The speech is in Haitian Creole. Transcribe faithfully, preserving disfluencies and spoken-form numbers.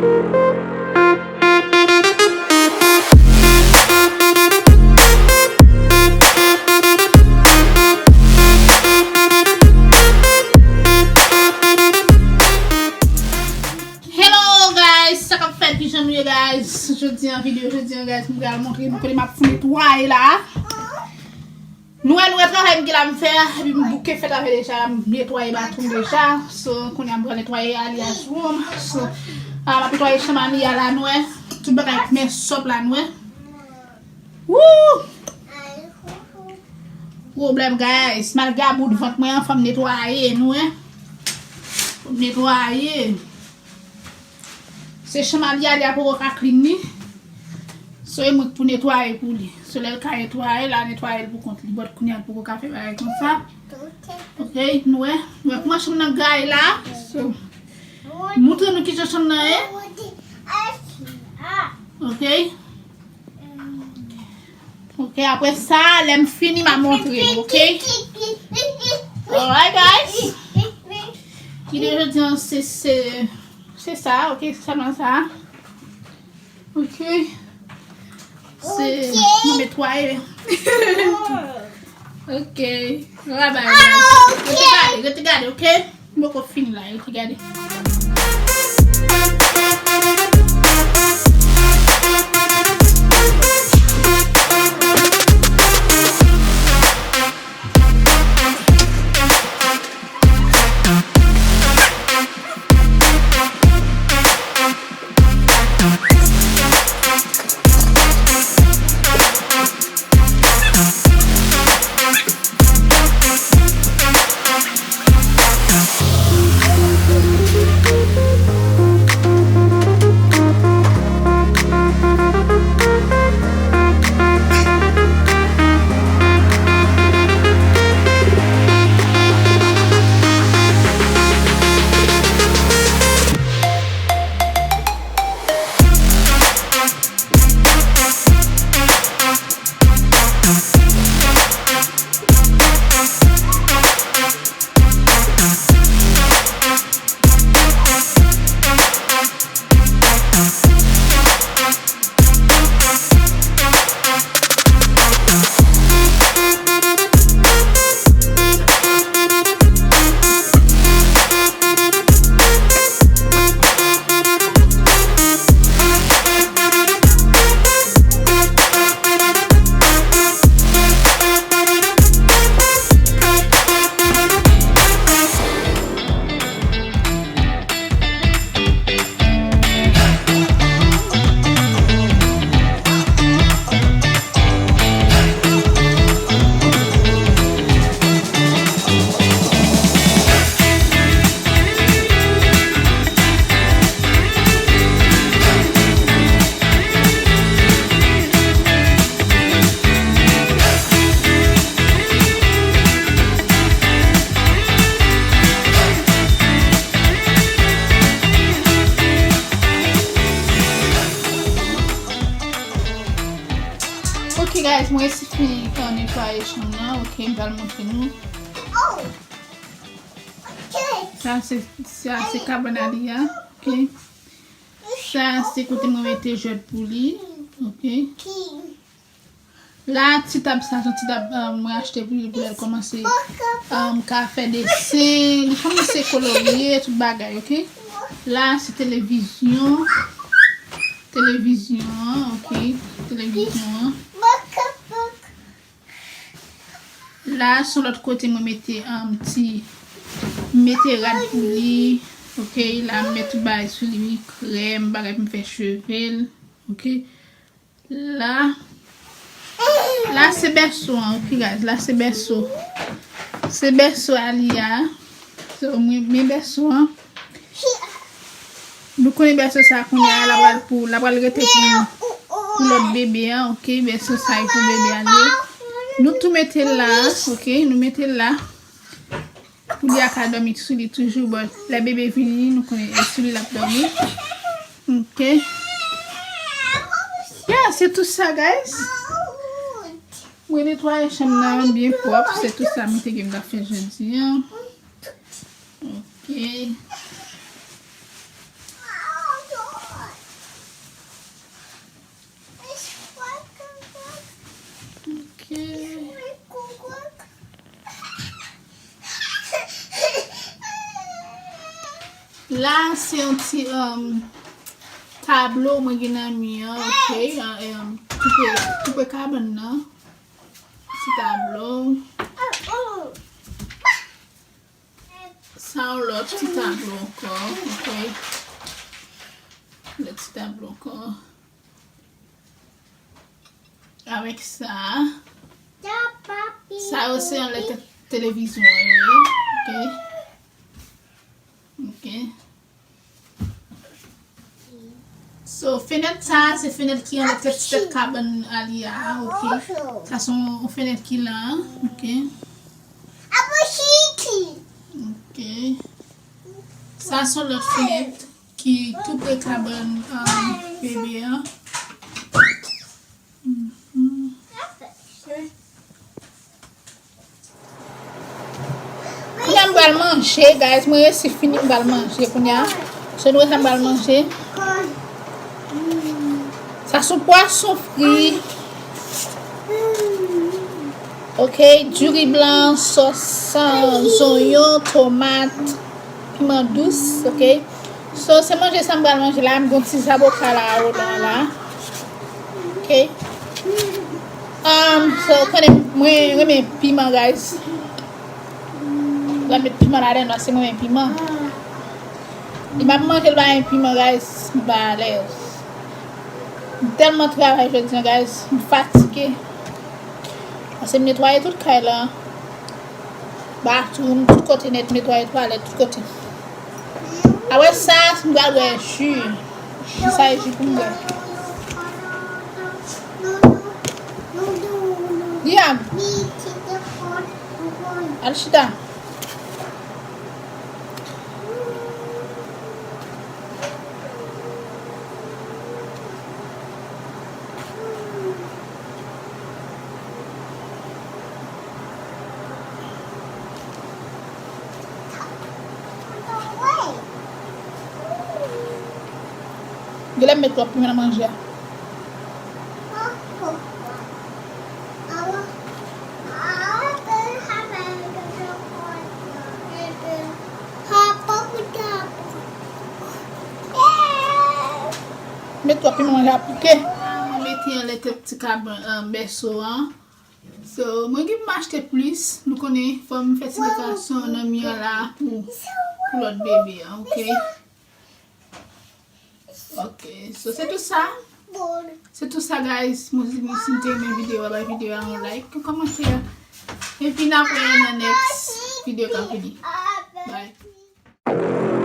Hello guys, sa k ap fèt, kijan nou ye guys? Jodi an, videyo jodi an guys, m pral montre nou kote m ap netwaye la. Nou wè, nou wè travay m gen la m fè, epi m bouke fè travay deja, m netwaye bathroom deja. So, kounye a m pral netwaye Alia's room. So, ah, m ap netwaye chanm Alia la, nou wè. Tout bagay mess up la, nou wè. Woo! Pwoblèm, guys. Malgre a bout vant mwen an, fò m netwaye, nou wè. Fò m netwaye. Se chanm Alia, Alia poko ka clean li. So, e mwen k pou netwaye pou li. So, lè l ka netwaye, l a netwaye l pou kont li. But kounye a l poko ka fè bagay konsa. Ok, nou wè. Nou wè kòman chanm nan gaye la. So, moutre nou kijan chanm nan ye. Ok. Ok, apre sa, lè m fini, m a montre nou, ok? Alright, guys. Videyo jodi an, se, se, se sa, ok? Se sèlman sa. Ok. Se, mwen netwaye. Ok. Bye bye, guys. Rete gade, rete gade, ok? M poko fin la, rete gade. Ok, guys, mwen resi fini, uh, netwaye chanm nan. Ok, m pral montre nou. Sa se, sa se kabann Alia. Ok. Sa se kote mwen mete jwèt pou li. Ok. La, ti tab sa, se yon ti tab, um, mwen achte pou li, pou lè l kòmanse, um, ka fè desen, li kòmanse kolorye, tout bagay, ok? La, se televizyon. Televizyon an, ok? Televizyon an. La, sou lòt kote, mwen mete, um, ti, mete rad pou li, ok? La, m met tout bagay sou li, krèm, bagay pou m fè cheve l, ok? La, la se bèso an, ok, guys, la se bèso. Se bèso Alia. So, mwen, men bèso an. Nou konnen bèso sa kounye a, la pral pou, la pral rete pou, pou lòt bebe an, ok? Bèso sa e pou bebe a li ye. Nou tou mete l la, ok? Nou mete l la. Pou li a ka dòmi sou li toujou, but lè bebe vini, nou konnen e sou li l ap dòmi. Ok. Yeah, se tou sa, guys. Mwen netwaye chanm nan byen pwòp. Se tou sa mwen te gen m t ap fè jodi an. Ok. La, se yon ti, um, tablo mwen gen nan mi an, ok? Ah, um, koupe, koupe kabann nan. Ti tablo. Sa yon lòt ti tablo ankò, ok? Lòt ti tablo ankò. Avèk sa. Sa yo se anlè te-, televizyon an yo ye, ok? Ok. So, fenèt sa, se fenèt ki anlè tèt, tèt kabann Aliya a, ok? Sa se yon fenèt ki la, ok? Ok. Sa se yon lòt fenèt ki tou pre kabann, um, bebe an. Mhm. Ok. Kounye a m pral manje, guys. Mwen resi fini, m pral manje kounye a. Se nou sa m pral manje. Sa sou pwason fri. Ok, diri blan, sòs, sa, zonyon, tomat, piman dous, ok. So, se manje sa m pral manje la, m gon ti zaboka la, odon la. Ok. Um, so, konnen, mwen renmen piman, guys. Lè m met piman ladan, paske mwen renmen piman. Li pa manje, li pa gen piman, guys. M pa alèz. M tèlman travay jodi a, guys. M fatige. Paske m netwaye tout kay la. Bathroom, tout kote nèt, netwaye twalèt, tout kote. Apre sa, m pral bwè ji. Ji sa e ji pou m bwè. Liam, al chita. Genlè m met twòp piman nan manje a. Met twòp piman manje a pike. Mwen mete anlè tèt ti kabann, um, bèso an. So, mwen gen pou m achte plis. Nou konnen, fò m fè ti dekorasyon nan mi an la pou, pou lòt bebe an, ok? Ok, so se tout sa. Se tout sa, guys. Mwen, si, si w te renmen videyo a, bay videyo a yon like, yon kòmantè. Epi n ap wè nan next videyo k ap vini. Bye.